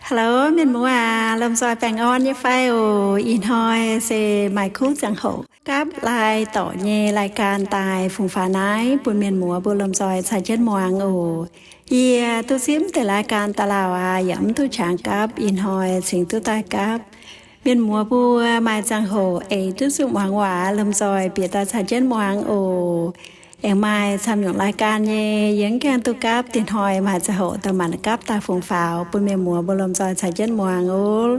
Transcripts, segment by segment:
Hello, mienh muoz aac, lomh nzoih baengh orn nyei fai oc? Ih hnoi se maaih kuv ziangh hoc gapv lai-dorc nyei รายการ daaih fungx faaux naaiv bun mienh muoz mbuo lomh nzoih caux jienv muangx oc. Yie duqv zipv deix รายการ daaih lauh aqv, yaac mv duqv qangx gapv, ih hnoi cingx duqv daaih gapv. Mienh muoz mbuo maaih ziangh hoc eix duqv zuqc muangx waac, lomh nzoih bieqc daaih caux jienv muangx oc. Aengx maaih camv nyungc รายการ nyei yie mv gaengh duqv gapv, dinh hnoi maaih ziangh hoc daaih maanc gapv daaih fungx faaux bun mienh muoz mbuo lomh nzoih caux jienv muangx oc.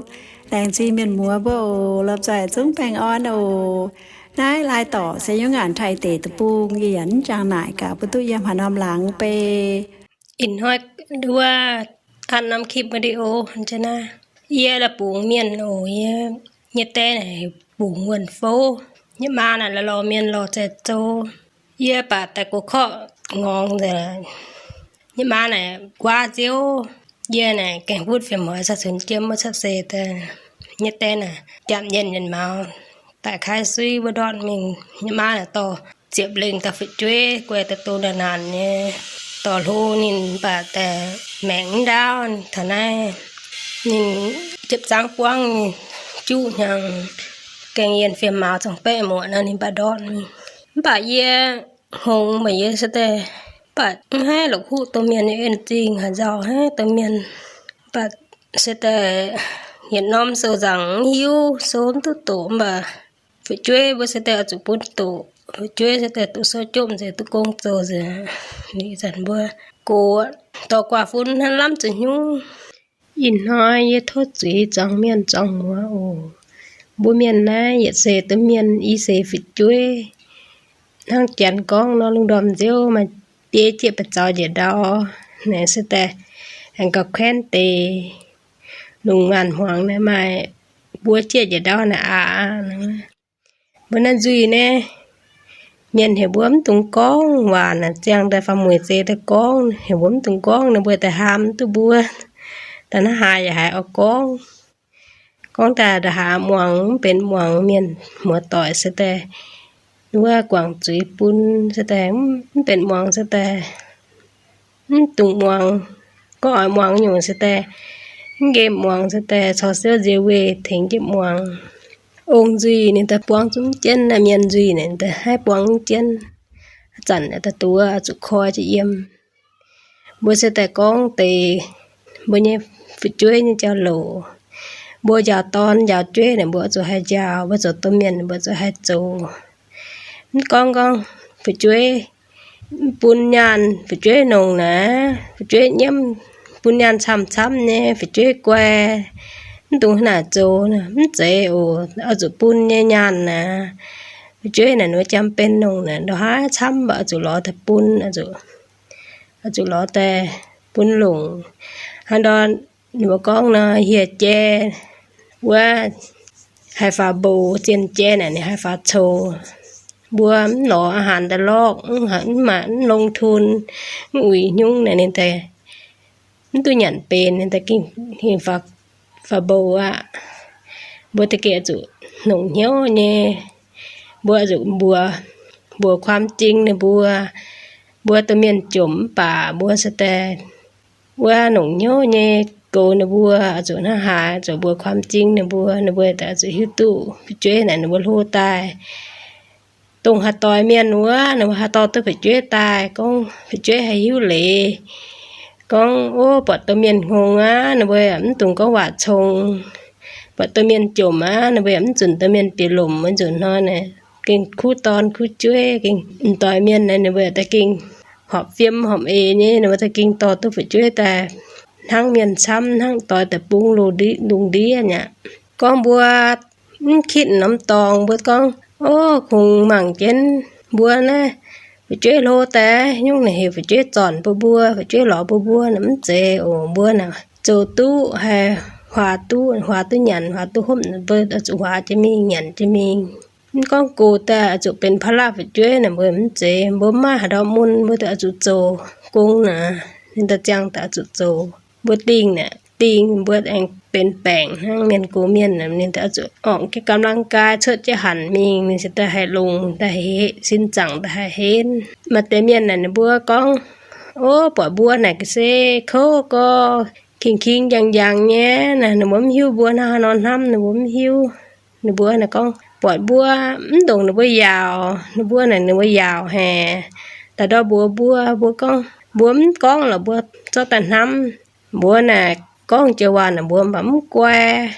Laengz zingh mienh muoz mbuo oc, lomh nzoih zungv baengh orn oc. Naaiv lai-dorc se yiem ngaanc Taiv deic-bung, yie yaac mv jangx naaic gaax mbuo duqv yiem haaix norm laangz bei. Ih hnoi wuov an norm คลิปวิดีโอ naaiv, yie la'bungx mienh oc. Yie nyei die naaic bungx wuonh fouv, nyei maa naaic lorz lorz mienh lorz zeih zoux. Yie baac daaih gox korqv ngorngx nzengc. Nyei maa naaic nquaav nziouv. Yie naaic gaengh butv fiem-mueiz caux cunx jiem wuov cuotv seix daaih, nyei die naaic jangx yienh yienh maux daaih kaaix suiv wuov ndortv mingh. Nyei maa naaic dorh ziepc lengh dauh fu'jueiv guai daaih doz naanc naanc nyei, dorh hlo ninh mv baac daaih maengc mv ndaauv. Taux naaiv ninh jiepv zaangv buangv juqv hnyangx, gaengh yienh fiem-mueiz zangc baeqv muoqc nor ninh mv baac ndortv mingh. Mv baac yie hngongx mbuox yie se daaih, mv baac mv haih la'kuqv domh mienh nyei en-zingh, haaix nzauh haih domh mienh. Mv baac se daaih yietc norm sou nzaangc mv hiuv, sou mv duqv doqc, mv baac fu'jueiv mbuo se daaih oix zuqc bun doqc. Fu'jueiv se daaih duqv sou jopv nzengc, duqv gong zoux nzengc. Ninh zanc mbuo gox dorh guaax fun hnangv lamh zuqc hnyungv. Ih hnoi yie tov zuiz zuangx mienh zuangx muoz oc. Mbuo mienh naaiv yietc seix domh mienh i seix fu'jueiv. Hnangv janx gorngv nor, lungh ndorm nziouv maaih bieiv jieqv ba'zaux njiec ndau. Naaiv se daaih aengx gauh kuaenv deix, lungh maanc hmuangx naaiv maaih mbuo jieqv njiec ndau naaiv aqv. Mbuo naaiv nzuih naaiv, mienh heuc mbuo mv dungx gorngv waac naaic, ziangh daaih faam mueic zeix daaih gorngv, heuc mbuo mv dungx gorngv, ninh mbuo daaih haam duqv mbuo. Daaih naaiv haaix yaac haiz oix gorngv. Gorngv daaih ndongc haaix muangx mv benx muangx mienh muoz-doic se daaih, wuov guangc zuiz bun se daaih mv benx muangx se daaih mv dungx muangx. Gorngv oix muangx nyungc se daaih mv nqemh muangx se daaih corc siouv nzie weih tengx jienv muangx. Ong nzuih ninh daaih buangv zungv jienv, naaiv mienh nzuih ninh daaih haih buangv jienv. Zanc daaih duqv zuqc koi jienv yiem. Mbuo se daaih gorngv deix mbuo nyei fu'jueiv nyei jauv-louc. Mbuo njaaux dorn njaaux jueiv naaic, mbuo oix zuqc haih njaaux, mbuo zoux domh mienh mbuo zuqc haih zoux. Mv gorngv gorngv fu'jueiv mv bun nyaanh fu'jueiv nongc naaic, fu'jueiv nyiemv, bun nyaanh camv-camv nyei, fu'jueiv guai, mv dungx naaic zoux, mv zeiz oc. Oix zuqc bun nyei nyaanh naaic, fu'jueiv naaic ninh mbuo jam-benx nongc naaic, ndongc haaix camv mv baac oix zuqc lorz daaih bun, oix zuqc lorz daaih bun longc. Hnangv ndortv ninh mbuo gorngv nor, hieh jai wuov haih faaux mboux, zien jai naaic ninh haih faaux coux. Mbuo mv lorz อาหาร daaih lorqv, mv maaih, mv longx tun, mv uix hnyungv naaic ninh daaih mv duqv nyanc benx, ninh daaih gengh faaux mboux aqv. Mbuo da'gengh zuqc nongc hnyouv nyei, mbuo zuqc mbuox, mbuox ความจริง ninh mbuo. Mbuo domh mienh jomc mv baac mbuo se daaih wuov nongc hnyouv nyei goux ninh mbuo, zuqc hnangv haaix zuqc mbuox ความจริง ninh mbuo, ninh mbuo daaih zuqc hiuv duqv fu'jueiv naaic ninh mbuo hlo daaih. Dongh haaix doix mienh wuov, ninh mbuo haaix dorh duqv fu'jueiv daaih, gorngv fu'jueiv haih hiuv leiz, gorngv, ov, buatc domh mienh hngongx aqv, ninh mbuo yaac mv dungx gorngv waac cong. Buatc domh mienh jomc aqv, ninh mbuo yaac mv zunc domh mienh bieqc lomc wuov nzunc hnoi naaic, gengh kuv dorn kuv jueiv, gengh m'doix mienh naaic ninh mbuo yaac da'gengh horpc fiem horpc eix nyei, ninh mbuo da'gengh dorh duqv fu'jueiv daaih hnangv mienh camv, hnangv doix deic-bung lungh ndiev, lungh ndiev aqv. Gorngv mbuo mv kitv norm dorngx, mbuo gorngv, ov, kungx mangc jienv mbuo naaiv, fu'jueiv hlo daaih nyungc naaic heuc fu'jueiv zornc bun mbuo, fu'jueiv lorz bun mbuo naaic, mv zeiz oc. Mbuo naaic zoux duqv haih huaax duqv, huaax duqv nyanc, huaax duqv hopv, mbuo oix zuqc huaax jienv mingh, nyanc jienv mingh. Mv gorngv gox daaih oix zuqc benx ภาระ fu'jueiv naaic, mbuo mv zeiz. Mbuo mv maaih haaix ndau mun, mbuo daaih oix zuqc zoux gong naaic, ninh daaih ziangh daaih oix zuqc zoux. Mbuo dingh naaic, dingh mbuo aengx benx baengc hnangv mienh gox mienh naaic, ninh daaih oix zuqc ออกกำลังกาย cuotv jienv hanc mingh, ninh se daaih haih longx, daaih haih sin zaangc, daaih haih henv. Maaih deix mienh naaic ninh mbuo gorngv, ov, buatc mbuo naaic ga'sie kouv gorx, king-king njang-njang nyei naaic, ninh mbuo mv hiuv mbuo hnangv haaix nor hnamv, ninh mbuo mv hiuv. Ninh mbuo naaic gorngv buatc mbuo mv ndongc ninh mbuo yaauc, ninh mbuo naaic ninh mbuo yaauc haic. Daaih ndortv mbuox mbuo, mbuo gorngv, mbuo mv gorngv lorqc, mbuo zorqv daaih hnamv. Mbuo naaic gorngv joux waac naaic mbuo mv baac mv guai.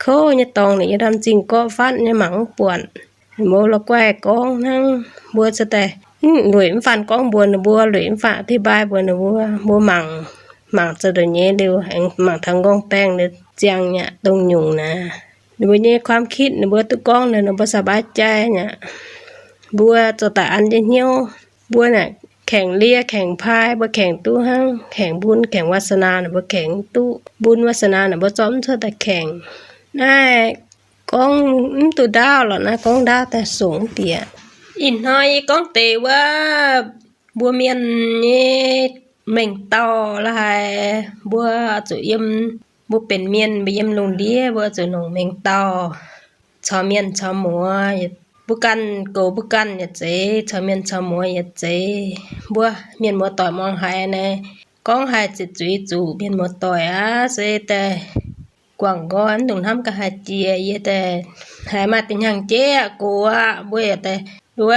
Kouv nyei dorngx ninh yiem ndorm zingh gorqv fatv nyei mangc mv buatc. Mbuo la'guaih gorngv hnangv, mbuo cingx daaih lueic mv faanh gorngv mbuox ninh mbuo, lueic mv faanh อธิบาย mbuox ninh mbuo. Mbuo mangc, mangc zoux ndoqc nyei liuz, aengx mangc taux nqorngv baengh liuz ziangh nyei aqv, dongh nyungc naaic. Ninh mbuo nyei ความคิด ninh mbuo duqv gorngv liuz ninh mbuo สบายใจ nyei aqv. Mbuo zoux daaih an jienv hnyouv. Mbuo naaic แข่งเลีย แข่งพาย mbuo แข่ง duqv hnangv, แข่งบุญ แข่งวาสนา ninh mbuo แข่ง duqv. บุญ วาสนา ninh mbuo zorqv mv cuotv daaih แข่ง. Naaiv gorngv mv duqv ndaauv lorqc, naaiv gorngv ndaauv daaih sungx bieqc. Ih hnoi yie gorngv deix wuov mbuo mienh nyei mengh dauh la'haaix, mbuo zuqc yiem, mbuo benx mienh, mbuo yiem lungh ndiev, mbuo zuqc longc mengh dauh, caux mienh caux muoz, mbuo ganh goux mbuo ganh yaac zeiz, caux mienh caux muoz yaac zeiz. Mbuo mienh muoz-doic muangx haiz naaic, gorngv haiz ziqc zuiz zuqc mienh muoz-doic aqv, se daaih guangc nqoi mv dungx hnamv ga'haaix jiex. Yie daaih haiz maaih deix hnyangx-jeiv aqv, gox aqv, mbuo yaac daaih wuov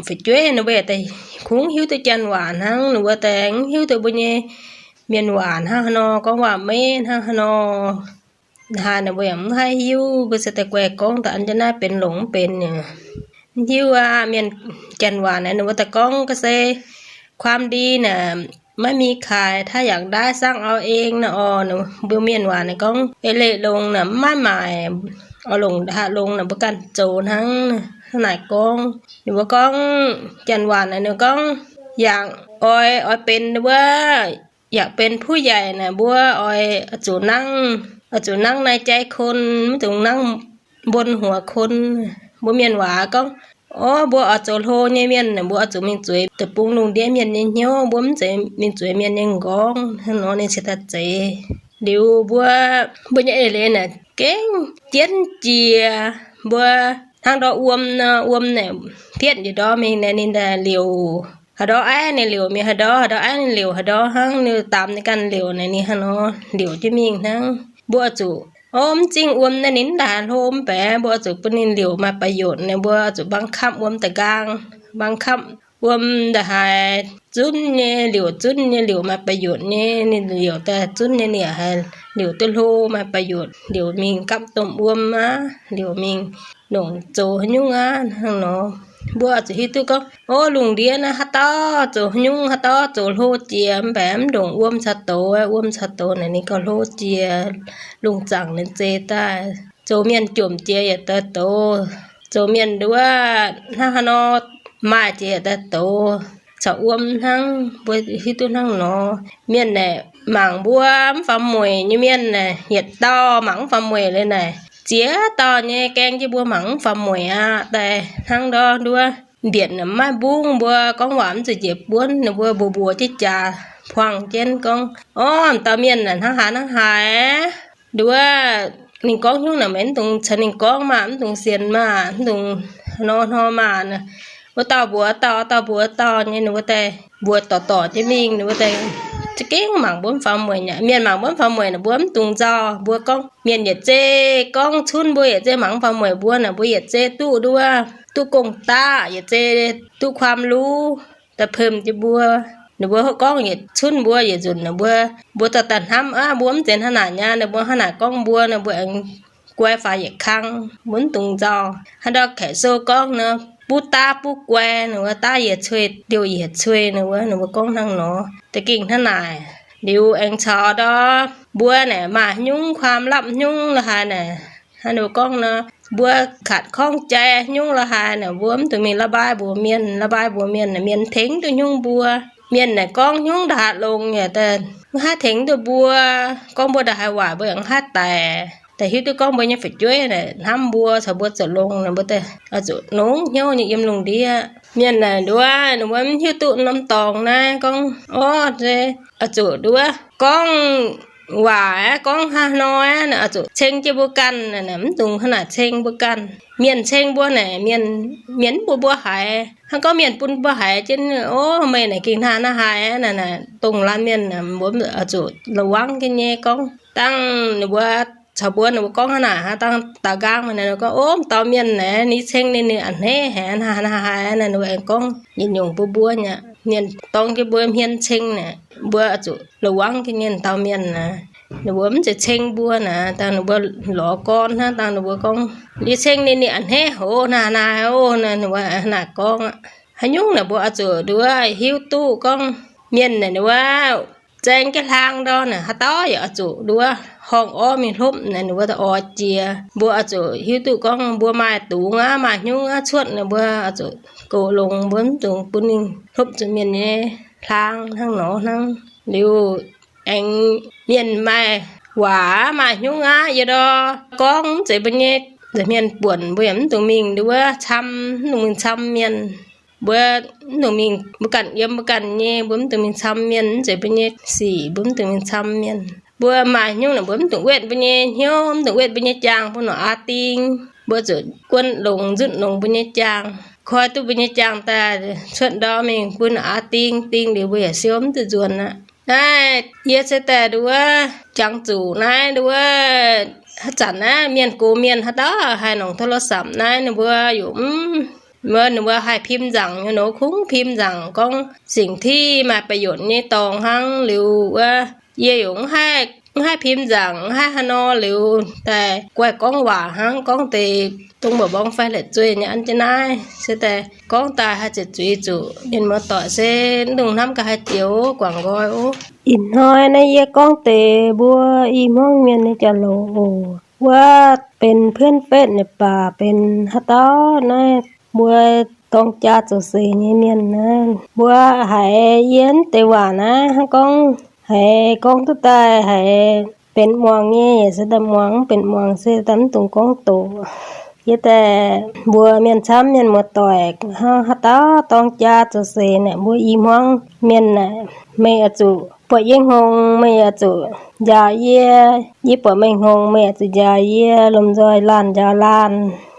fu'jueiv ninh mbuo yaac daaih kungx hiuv duqv janx waac hnangv, ninh mbuo daaih mv hiuv duqv mbuo nyei mienh waac hnangv haaix nor, gorngv waac-meiv hnangv haaix nor. Haaix ninh mbuo yaac mv haih hiuv, mbuo se daaih guaih gorngv daaih an jienv naaiv benx longc mv benx nyei. Mv hiuv aqv, mienh janx waac naaic ninh mbuo daaih gorngv ga'sie ความดี naaic maiv mi kaaix, ถ้าอยากได้ สร้างเอาเอง naaic orqc. Mbuo mienh waac naaic gorngv eix leiz longx naaic mv maaih maaic, oix longc haaix longx naaic mbuo ganh zoux hnangv. Hnangv naaic gorngv, ninh mbuo gorngv janx waac naaic ninh gorngv yaac oix, oix benx wuov, yaac benx ผู้ใหญ่ naaic mbuo oix zuqc nangv, oix zuqc nangv ในใจคน, mv dungx nangv บนหัวคน. Mbuo mienh waac gorngv, orv, mbuo oix zoux hlo nyei mienh naaic mbuo oix zuqc mingh zueiz deic-bung lungh ndiev mienh nyei hnyouv, mbuo mv zeiz mingh zueiz mienh nyei m'nqorngv. Hnangv nor ninh cingx daaih zeiz. Liuz mbuo, mbuo nyei eix leiz naaic gengh jienv jiex. Mbuo hnangv ndortv wuom nor, wuom naaic fietv njiec ndorm mingh naaic ninh daaih liouc haaix ndorv aiv ninh liouc mingh haaix ndorv, haaix ndorv aiv ninh liouc haaix ndorv hnangv, ninh daamx ninh ganh liouc naaic ninh hnangv nor liouc jienv mingh hnangv. Mbuo oix zuqc, o, mv zingh wuom naaiv ninh mv daaih hlo mv baac mbuo oix zuqc bun ninh liouc maaih ประโยชน์ naaic, mbuo oix zuqc บังคับ wuom da'nqaang, บังคับ wuom da'haaix zunv nyei liouc, zunv nyei liouc maaih ประโยชน์ nyei, ninh liouc daaih zunv nyei ninh haiz liouc duqv hlo maaih ประโยชน์, liouc mingh gapv domh wuom aqv, liouc mingh longc zoux haaix nyungc aqv hnangv nor. Mbuo oix zuqc hiuv duqv gorngv, o, lungh ndiev naaiv haaix dauh zoux haaix nyungc, haaix dauh zoux hlo jiex mv baac mv ndongc wuom caux douz, wuom caux douz naaic ninh gauh hlo jiex, lungh zaangc ninh zeix daaih. Zoux mienh jomc jiex yietc daaih douz, zoux mienh nduov hnangv haaix nor maaih jiex yietc daaih douz, caux wuom hnangv. Mbuo hiuv duqv hnangv nor. Mienh naaic mangc mbuo mv faaux mueic nyei mienh naaic, yietc dauh mangc mv faaux mueic liuz naaic, ziex dauh nyei gaeng jienv mbuo mangc mv faaux mueic aqv. Daaih hnangv ndortv nduov mbietc naaic maiv mbungv, mbuo gorngv waac mv zuqc njiec buonv, ninh mbuo mbuox mbuox jienv jaax puangh jienv gorngv, orv, dauh mienh naaic hnangv haaix hnangv haaix. Nduov, ninh gorngv hnyouv naaic meih mv dungx caux ninh gorngv maah, mv dungx sienx maah, mv dungx nor hnor maah. Wuov dauh mbuox dauh, dauh mbuox dauh nyei, ninh mbuo daaih mbuox dorc dorc jienv mingh, ninh mbuo daaih za'gengh mangc mbuo mv faaux mueic aqv. Mienh mangc mbuo mv faaux mueic naaic mbuo mv dungx nzauh, mbuo gorngv mienh yietc zei gorngv cunv mbuo yietc zei mangc mv faaux mueic mbuo naaic, mbuo yietc zei duqv nduov, duqv gong-daqv, yietc zei duqv ความรู้ da'peumh jienv mbuo. Ninh mbuo gorngv yietc cunv mbuo yietc nzunc naaic mbuo, mbuo dorh daaih hnamv aqv, mbuo mv zeiz hnangv naaic nyei, ninh mbuo hnangv naaic gorngv mbuo, ninh mbuo aengx guai faaux yietc kang, mbuo mv dungx nzauh. Hnangv ndortv Kaeqv Sou gorngv nor, buv daav buv guai, ninh mbuo daav yietc cuei liouh yietc cuei, ninh mbuo, ninh mbuo gorngv hnangv nor. Da'gengh hnangv naaic liuz aengx caux ndortv mbuo naaic maaih haaix nyungc ความลับ haaix nyungc la'haaix naaic, hnangv ninh mbuo gorngv nor, mbuo ขัดข้องใจ haaix nyungc la'haaix naaic, mbuo mv dungx mingh ระบาย mbuox mienh. ระบาย mbuox mienh naaic, mienh tengx duqv haaix nyungc mbuo. Mienh naaic gorngv haaix nyungc ndongc haaix longx yaac daaih mv haih tengx duqv mbuo. Gorngv mbuo ndongc haaix waaic mbuo yaac mv haih daic. Daaih hiuv duqv gorngv mbuo nyei fu'jueiv naaic hnamv mbuo caux mbuo zoux longx naaic, mbuo daaih oix zuqc longx hnyouv nyei yiem lungh ndiev. Mienh naaic nduov, ninh mbuo mv hiuv duqv norm dorngx naaiv gorngv, orv, se oix zuqc nduov gorngv waac aeqv, gorngv haaix nor aeqv, oix zuqc ceng jienv mbuo ganh, mv dungx hnangv naaic ceng mbuo ganh. Mienh ceng mbuo naaic, mienh, mienh mv bun mbuo haiz. Hnangv gorngv mienh bun mbuo haiz jienv, Ov, meih naaic gengh hnangv naaiv haiz aqv, naaic dongh laanh mienh, mbuo oix zuqc la'wangv jienv nyei gorngv. Dangh ninh mbuo caux mbuo, ninh mbuo gorngv hnangv naaic, dangh daaux nqaang mingh naaic, ninh gorngv, Ov, dauh mienh naaic, ninh ceng ninh, ninh a'hneiv haic, hnangv naaiv haiz aqv, naaic ninh mbuo aengx gorngv yietc nyungc bun mbuo nyei. Mienh dorng jienv mbuo hmien ceng naaic, mbuo oix zuqc la'wangv jienv nyei dauh mienh naaic. Ninh mbuo mv zeiz ceng mbuo naaic, dangh ninh mbuo lorz gorn hnangv, dangh ninh mbuo gorngv, Yie ceng ninh, ninh a'hneiv hoc, hnangv naaiv oc, naaic ninh mbuo hnangv naaic gorngv aqv. Haaix nyungc naaic mbuo oix zuqc nduov hiuv duqv gorngv mienh naaic ninh mbuo zaeng jienv hlang ndor naaic, haaix dauh yaac oix zuqc nduov horngh orv mingh hlopv naaic, ninh mbuo oix jiex. Mbuo oix zuqc hiuv duqv gorngv mbuo maaih dungz aqv, maaih hnyungv aqv cuotv naaic, mbuo oix zuqc goux longx, mbuo mv dungx bun ninh hlopv zuqc mienh nyei hlang hnangv nor hnangv. Liuz aengx mienh maaih waac aqv, maaih hnyungv aqv, yie ndor gorngv mv zeiz mbuo nyei nza'hmien buonc, mbuo yaac mv dungx mingh nduov camv, mv dungx mingh camv mienh. Mbuo mv dungx mingh, mbuo ganh yiem mbuo ganh nyei, mbuo mv dungx mingh camv mienh, mv zeiz mbuo nyei sic, mbuo mv dungx mingh camv mienh. Mbuo maaih hnyouv naaic mbuo mv dungx wetv mbuo nyei hnyouv, mv dungx wetv mbuo nyei jaang bun norqc aqv ding. Mbuo zuqc guon longx nzutv longx mbuo nyei jaang, koi duqv mbuo nyei jaang daaih cuotv ndorm mingh bun norqc aqv ding. Ding liuz mbuo yaac siou mv duqv nzuonx aqv. Naaiv yie se daaih nduov jangx zuqc naaiv nduov, haaix zanc naaiv mienh gox mienh haaix dauh haih nongc โทรศัพท์ naaiv, ninh mbuo yaac mv, ninh mbuo haih พิมพ์ nzaangc nyei nor, kungx พิมพ์ nzaangc gorngv สิ่งที่ maaih ประโยชน์ nyei dorngx hnangv. Liuz wuov yie yaac mv haih พิมพ์ nzaangc, mv haih haaix nor, liuz daaih guaih gorngv waac hnangv, gorngv deix dongh mbu'mborngz fai la'zueih nyei an jienv naaiv. Se daaih gorngv daaih haih ziepc zuiz zuqc mienh muoz-doic se mv dungx hnamv ga'haaix joux, guangc nqoi oc. Ih hnoi naaiv yie gorngv deix mbuo i hmuangv mienh nyei jauv-louc oc. Wuov benx เพื่อนเฟซ nyei baac benx haaix dauh naaiv, mbuo dorng jaa zoux seix nyei mienh naaiv, mbuo haiz yie deix waac naaiv hnangv gorngv haiz gorngv duqv daaih haiz benx muangx nyei yaac se daaih muangx, mv benx muangx se daaih mv dungx gorngv doqc. Yie daaih mbuox mienh camv mienh muoz-doic, haaix dauh dorng jaa zoux seix naaic, mbuo i hmuangv mienh naaic, meih oix zuqc buatc yie hngongx, meih oix zuqc njaaux yie. Yie buatc meih hngongx, meih oix zuqc njaaux yie. Lomh nzoih laanh njaaux laanh,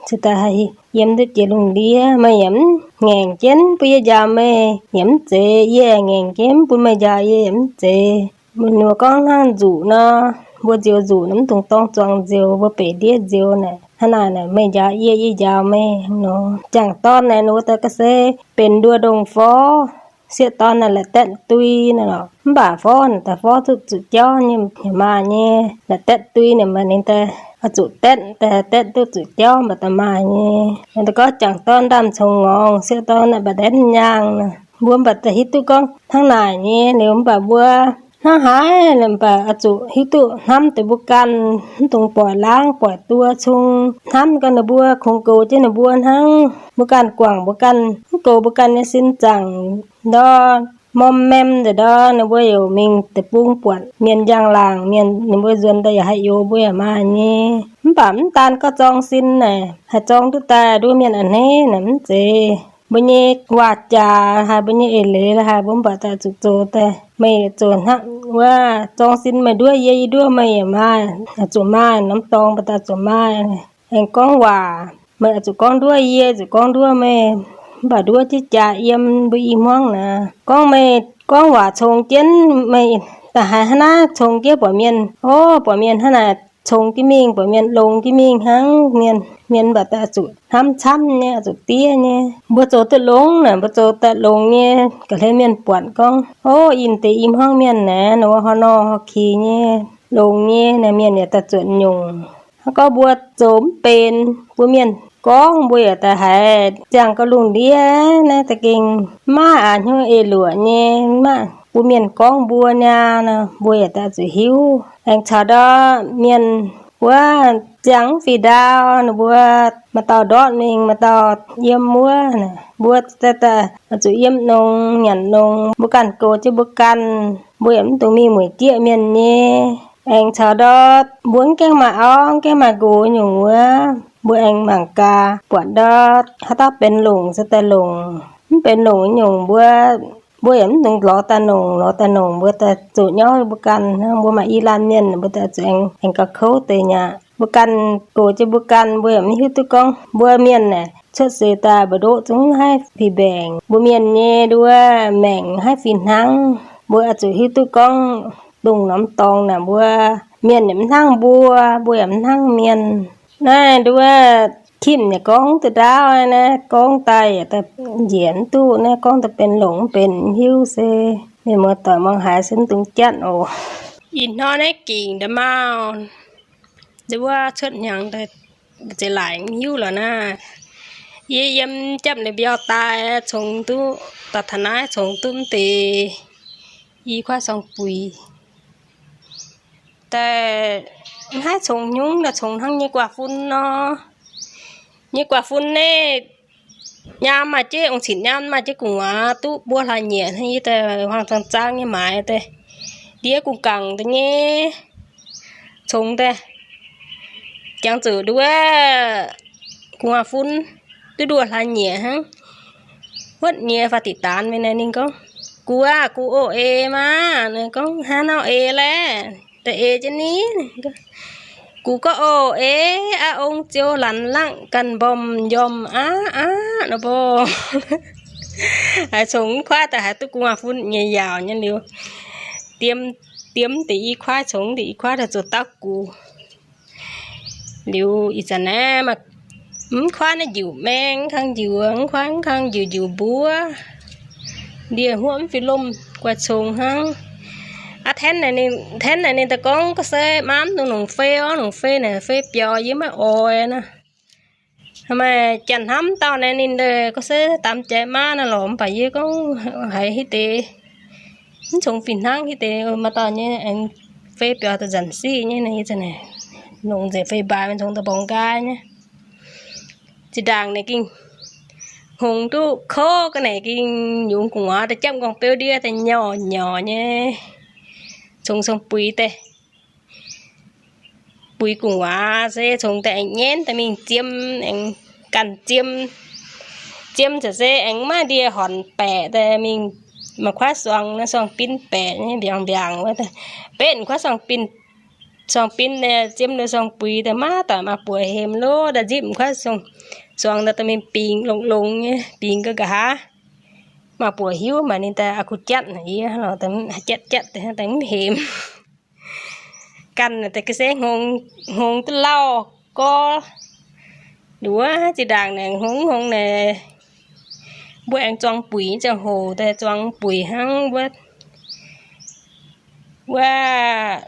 se daaih haih yiem duqv jiex lungh ndiev. Meih yaac mv ngaengc jienv bun yie njaaux meih yaac mv zeiz, yie ngaengc jienv bun meih njaaux yie yaac mv zeiz. Mbuo gorngv hnangv nzuqc nor, mbuo nzioux nzuqc nor mv dungx dorng zuangx nzioux, mbuo beic ndiev nzioux naaic. Hnangv naaic naaic meih njaaux yie, yie njaaux meih nor. Jangc dorn naaic ninh mbuo daaih ga'sie benx nduov ndongh forv. Sieqv dorn naaic la'datv dui naaic lorqc. Mv baac forv naaic daaih forv duqv zuqc jauv nyei, maaih nyei. La'datv dui naaic maaih ninh daaih oix zuqc datv, daaih datv duqv zuqc jauv mv baac daaih maaih nyei. Ninh daaih gorngv jangc dorn ndaamv-congx ngorngx, sieqv dorn naaic mba'ndaenv nyaangh. Mbuo mv baac daaih hiuv duqv gorngv hnangv naaic nyei. Liuz mv baac mbuo hnangv haaix mv baac oix zuqc hiuv duqv hnamv deix mbuo ganh, mv dungx boic laangv boic duo cung. Hnamv ganh ninh mbuo, kungx goux jienv ninh mbuo hnangv. Mbuo ganh guangc mbuo ganh, mv goux mbuo ganh nyei sin zaangc ndor, morm maem nzengc ndor, ninh mbuo yaac mingh deic-bung buatc mienh njang-laangc, mienh ninh mbuo nzuonx daaih yaac haih youx mbuo yaac maaih nyei. Mv baac mv daan gorngv zorng sin naaic, haih zorng duqv daaih nduov mienh a'hneiv naaic mv zeiz. Mbuo nyei waac-jaax haic, mbuo nyei eix leiz haic, mbuo mv baac daaih zuqc zoux daaih. Meih zoux hnangv wuov zorng sin, meih nduov yie, yie nduov meih yaac maaih, zuqc maaih norm dorngx mv baac daaih zuqc maaih. Aengx gorngv waac, meih zuqc gorngv nduov yie, zuqc gorngv nduov meih, mv baac nduov jienv jaax yiem mbuo i hmuangv naaic. Gorngv meih gorngv waac congx jienv meih, da'haiz hnangv naaiv congx jienv buatc mienh, o, buatc mienh hnangv naaic congx jienv mingh, buatc mienh longx jienv mingh hnangv. Mienh, mienh mv baac daaih zuqc hnamv camv nyei, zuqc diev nyei. Mbuo zoux duqv longx naaic, mbuo zoux daaih longx nyei, ga'hlen mienh buatc gorngv, o, yinh deix i hmuangv mienh naaic, ninh mbuo hor nor hor kix nyei, longx nyei naaic, mienh yaac daaih zuotc nyungc. Hnangv gorngv mbuo zoux mv benx, mbuo mienh gorngv mbuo yaac daaih haiz ziangh gauh lungh ndiev naaiv da'gengh maiv aqc hnyouv eix luoqc nyei, maiv bun mienh gorngv mbuo niaa nor, mbuo yaac daaih zuqc hiuv. Aengx caux ndortv mienh wuov ziangh mv fih ndaauv, ninh mbuo maaih dauh ndortv mingh, maaih dauh yiem wuov, mbuo daaih zuqc yiem nongx nyanc nongx, mbuo ganh goux jienv mbuo ganh, mbuo yaac mv dungx mingh mueic jieqv mienh nyei. Aengx caux ndortv mbuo mv gaengh maaih auv, mv gaengh maaih nqox nyungc wuov, mbuo aengx mangc gaax buatc ndortv haaix dauh benx longc se daaih longc, mv benx longc nyungc mbuo Mbuo yaac mv dungx lorz daaih nongc, lorz daaih nongc mbuo daaih zuqc nyauv mbuo ganh. Mbuo maaih i laanh mienh mbuo daaih zuqc aengx, aengx gauh kouv deix nyaqv. Mbuo ganh gox jienv mbuo ganh, mbuo yaac mv hiuv duqv gorngv mbuo mienh naaic cuotv seix daaih mbu'ndoqv zungv haih fih mbaengc. Mbuo mienh nyei nduov maengc haih fih hnangv. Mbuo oix zuqc hiuv duqv gorngv dongh norm dorngx naaic mbuo mienh yaac mv hnangv mbuo, mbuo yaac mv hnangv mienh. Naaiv nduov Kim yaac gorngv duqv ndaauv naaiv, gorngv daaih yaac njiec mv duqv naaiv, gorngv daaih benx longc mv benx hiuv se. Mienh muoz-doic muangx haiz se mv dungx jatv oc. Ih hnoi naaiv gingc nda'maauh nduov cuotv hnyangx daaih, zeix laaic mv hiuv lorqc naaiv. Yie yiem japv liuz mbiauh daaih congx duqv, daaih taux naaiv congx duqv mv deix i kuaaiv sorng-buix. Daaih mv haih congx hnyungv, daaih congx hnangv nyei guaax fun nor. Nyei guaax fun naaiv nyaam maaih jienv, ong-cinc nyaam maaih jienv gu'nguaaz duqv mbuo hlaax nyieqc hnangv. Yie daaih huaang zaang zaang nyei maaiz daaih, ndiev gu'nguaaz gangc daaih nyei, congx daaih jangx zuqc nduov gu'nguaaz fun duqv nduov hlaax nyieqc hnangv. Wuotv nyei faaux diqc daanx mingh naaic ninh gorngv, Guv aah, guv o eix maah. Ninh gorngv, Hnangv nor eix laeh, da'eix eix jienv ni. Guv gorngv, O eix, aa ong ziou lanx langv ganh mbomc njomc aqv aqv nor mborqv. Haiz congx mv kuaaiv daaih haiz duqv gu'nguaaz fun nyei yaauc nyei liuz, diem, diem deix i kuaaiv, congx deix i kuaaiv daaih zoux dauh guv. Liuz ih zanc naaiv mv kuaaiv naaiv njiuc maeng, mv kang njiuc, mv kuaaiv mv kang njiuc njiuc mbuov. Ndie-huoqv mv fih lomh guaix congx hnangv. Aa, Tenv naaic ninh, Tenv naaic ninh daaih gorngv, Gorngv se maam dongh longc fei orv, longc fei naaic fei biaux yie maiv oix nor. Maaih janx hnamv dauh naaic ninh daaih gorngv se daamv jaaix maah naaiv lorqc, mv baac yie gorngv haiz hitv deix mv congx fih hnangv, hitv deix maaih dauh nyei aengx fei biaux daaih nzanc siqv nyei nor, yie zanc naaic longc nzengc fei mbaaix mingh congx daaih mborngx nqaai nyei. Zinh ndaangc naaic ging hngongx duqv kouv ga'naaic ging yungz gu'nguaaz daaih japv nqorngv beu ndiev daaih nyorc nyorc nyei, congx sorng-buix daaih. Buix gu'nguaaz se congx daaih aengx nyenv daaih mingh ziem, aengx ganh ziem. Ziem ziouc se aengx maiv ndie-hornc baeqc daaih mingh, maaih kuaaiv suangx naaiv suangx-bin baeqc nyei mbiaangx mbiaangx wuov. Betv kuaaiv suangx-bin, suangx-bin ziem liuz suangx-buix daaih maiv doic maaih buoz hemx lov, daaih nzipv kuaaiv suangx daaih mingh bingx longx-longx nyei, bingx ga'nqa'haav. Maaih buoz hiuv maaih ninh daaih aqv kuv jatv naaic yie lorqc, jatv jatv daaih mv hemx. Ganh daaih ga'sie hngongx, hngongx duqv lauh gorx. Nduov zinh ndaangc naaic hngongx hngongx naaic, mbuo aengx zuangx buic nyei ziangh hoc daaih zuangx buic hnangv wuov, wuov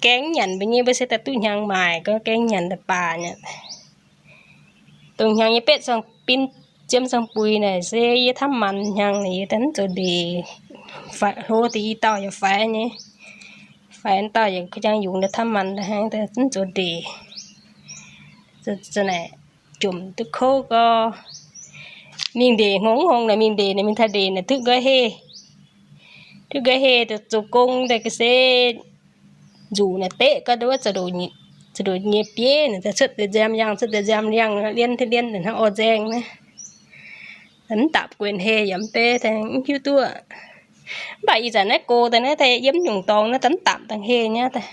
gaeng nyanc mbuo nyei, mbuo se daaih duqv hnyangx maaic gorngv gaeng nyanc daaih baac nyei. Dongh hnyangx yie betv suangx-bin ziem suangx-buix naaic se yie hnamv maanc hnyangx naaic yie daaih mv zoux ndeic. Hlo deix i dauh yaac faix nyei, faix dauh yaac jangx yungz daaih hnamv maanc daaih hnangv daaih mv zoux ndeic. Naaic jomc duqv kouv gorx. Mingh ndeic hngongx hngongx naaic, mingh ndeic naaic, mingh taux ndeic naaic duqv nqoi heh, duqv nqoi heh zoux gong daaih ga'sie nzuqc naaic deqv ga'nduov, za'ndoqc nyei bieiv naaic daaih cuotv deix nziaamv yangh, cuotv deix nziaamv yangh, lienh tengx lienh hnangv orv nzaeng naaiv. Mv dapc guenx heh yaac mv bei daaih mv hiuv duqv. Mv baac ih zanc naaiv go daaih naaiv daaih yiem nyungc dorngx naaiv daaih mv dapc dangh heh nyei daaih.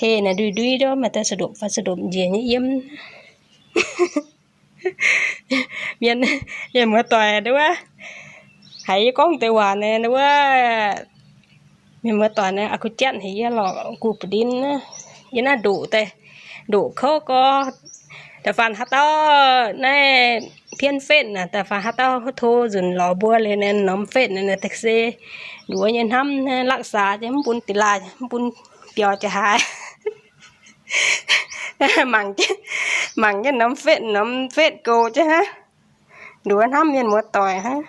Heh naaic ndui-ndui ndov, maaih daaih za'ndoqc fai za'ndoqc njiec nyei yiem. Mienh, mienh muoz-doic nduov, haiz yie gorngv deix waac naaic nduov, mienh muoz-doic naaic aqv kuv jatv haic yie lorqc, guv ba'ndin naaiv, yie naaiv ndoqc daaih, ndoqc kouv gorx. Da'faanh haaix dauh naaiv pien fetv naaic, da'faanh haaix dauh tov nzunc lorz mbuo liuz naaic norm fetv naaic, naaic se nduov nyei hnamv naaic lakv saax jienv mv bun da'laaih, mv bun biaux jaax haaix. Mangc jienv, mangc jienv norm fetv, norm fetv goux jienv hnangv. Nduov hnamv mienh muoz-doic hnangv.